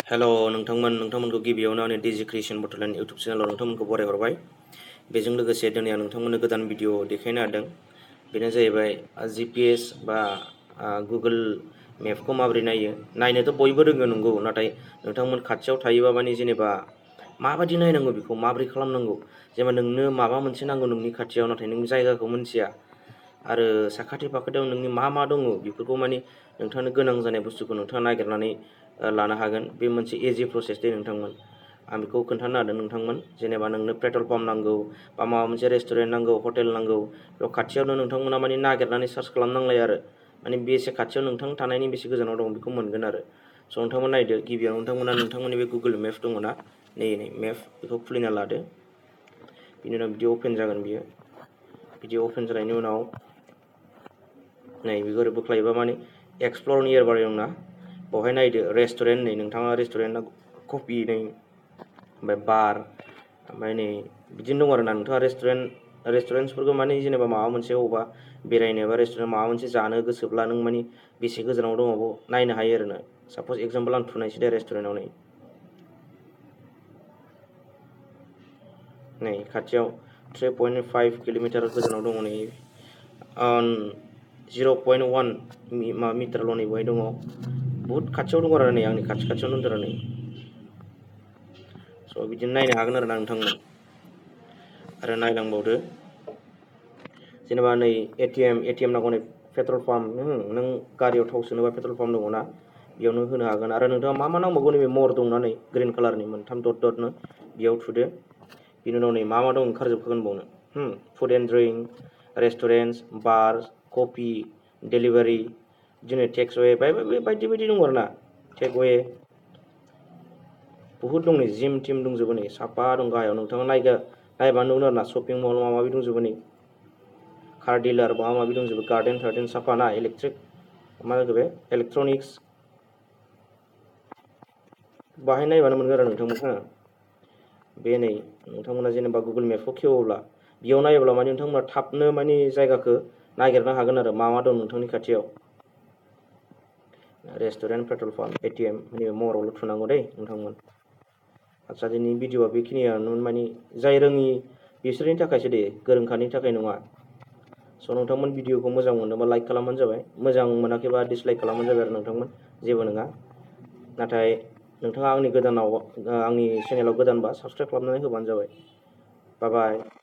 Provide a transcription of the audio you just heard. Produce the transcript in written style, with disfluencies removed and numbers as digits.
हेल' नोंथांमोनखौ गिबियावनो आंनि digi creation बटरलेण्ड YouTube चेनेलाव नोंथांमोनखौ बरायहरबाय। बेजों लोगोसे दिनै आं नोंथांमोननो गोदान भिडिअ देखायनो हादों। बेनो जाहैबाय GPS बा गुगोल मेपखौ माबोरै नायो। नायनोथ' बयबो रोङो नंगौ, नाथाय नोंथांमोन खाथियाव थायोबा माने जेनेबा माबायदि नायनांगौ, बेखौ माबोरै खालामनांगौ। जेनेबा नोंनो माबा मोनसे नांगौ नोंनि खाथियाव, नाथाय नों जायगाखौ मिन्थिया आरो साखाथि फाखाथियाव नोंनि मा दङ बेफोरखौ माने नोंथांनो गोनां जानाय बुस्थुखौ नोंथाङा नागिरनानै लानो हागोन। बे मोनसे इजि प्रसेस दे नोंथांमोन। आं बेखौ खोन्थानो हादों नोंथांमोन। जेनेबा नोंनो पेट्रल पाम्प नांगौ बा माबा मोनसे रेस्टुरेन्ट नांगौ, हटेल नांगौ, बेयाव खाथियावनो नोंथांमोना माने नागिरनानै सार्च खालामनांलाया आरो माने बेसे खाथियाव नोंथां थानायनि बेसे गोजानाव दं बेखौ मोनगोन आरो। स' नोंथांमोन नायदो, गिबियाव नोंथांमोननि बे गुगोल मेप दङ ना, नै मेप, बेखौ खुलिना लादो। बिनि उनाव बिदि अपेन जागोन बियो। बिदि अपेन जानायनि उनाव नै बेखौ ओरै बोख्लायोबा माने एक्सप्लर नियर बार दंना, बेवहाय नायदो रेस्टुरेन्ट, नै नोंथाङा रेस्टुरेन्टआ कफि, नै ओमफ्राय बार, ओमफ्राय नै बिदिनो दं आरोना। नोंथाङा रेस्टुरेन्टसफोरखौ माने जेनेबा माबा मोनसे अबावबा बेरायनो बा रेस्टुरेन्ट माबा मोनसे जानो गोसोब्ला नों माने बेसे गोजानाव दङ बेखौ नायनो हायो आरोना। साप'ज एगजाम्पल आं थुनायसै दे रेस्टुरेन्टआव, नै खाथियाव 3.5 किल'मिटार गोजानाव दङ, नै 0.1 मिटारल' नै बेवहाय दङ। बुहुद खाथियाव दङ आरो नै आंनि खाथियावनो दं आरो नै। स' बिदिनो नायनो हागोन आरो ना नोंथांमोन। आरो नायलांबावदो, जेनेबा नै एटिएम नांगौ, नै पेट्रल पाम्प, नों गारियाव थाव सोनोबा पेट्रल पाम्प दङ ना, बेयावनो होनो हागोन। आरो नोंथाङा मा नांबावगौ, नैबे मर दंना, नै ग्रिन कालारनि मोनथाम डटनो, बेयाव थुदो। बिनि उनाव नै मा दं ओंखारजोबखागोन बावनो। फुड एन्ड ड्रिंक, रेस्टुरेन्टस, बार, कफि, डेलिभारि, बिदिनो टेक्सवे बायदि दङ आरो ना। टेकवे बुहुद दं, नै जिम टिम दंजोबो, नै साफा दं गाहायाव। नोंथाङा नायबानो नुगोन आरो ना। शपिं मल माबा माबि दंजोबो, नै कार डिलार माबा माबि दंजोबो, गार्डेन साफा ना, मा जाखो बे इलेक्ट्रनिक्स, बाहाय नायबानो मोनगोन आरो नोंथांमोन। बे नै नोंथांमोना जेनेबा गुगोल मेपखौ खेवोब्ला, बेयाव नायोब्ला माने नोंथांमोना थाबनो माने जायगाखौ नागिरनो हागोन आरो मा दं नोंथांनि खाथियाव। रेस्टुरेन्ट, पेट्रल पाम्प, एटिएम, माने महरावल' थुनांगौ दै नोंथांमोन। आच्चा, दिनैनि भिडिअआ बेखिनियानो। माने जाय रोङि बिसोरनि थाखायसो दे, गोरोंखानि थाखाय नङा। स' नोंथांमोन भिडिअखौ मोजां मोनोबा लाइक खालामबानो जाबाय, मोजां मोनाखैबा डिसलाइक खालामबानो जाबाय आरो नोंथांमोन, जेबो नङा। नाथाय नोंथाङा आंनि चेनेलाव गोदानबा साबस्क्राइब खालामनानै होबानो जाबाय। बाय बाय।